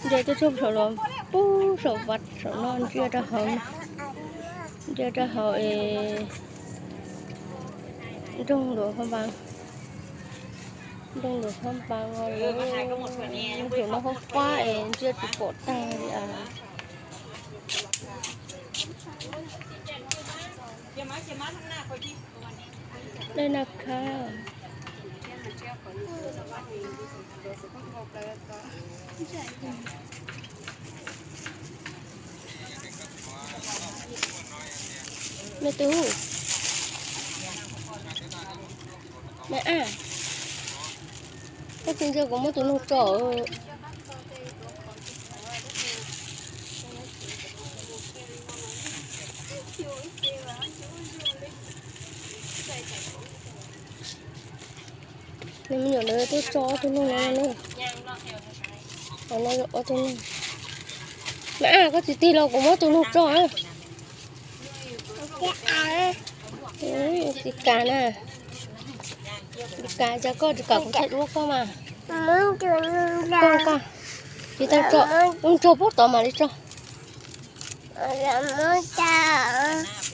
Ntsia tuaj txog saum los pub saum vaj saum no ntsia rau hauv, ntsia rau hauv es nroog luas phab npas, nroog luas phab npas os, saum no fab fab es ntsia tsis pom tag li as. Dej Naj Khab. Me tub, me ab, koj tsis ntsia kuv muab tus noog tso. Nws me nyuam lawv tuaj tso ob tug noog no ne. Qhov no ob tug noog. Me ab, koj tsis tig los kuv muab tus noog tso. Tsis kam na. Tsis kam, cas koj tsis kam kuv thaij duab koj mas. Koj, koj tsis tau tso, mus tso puag tod mam li tso.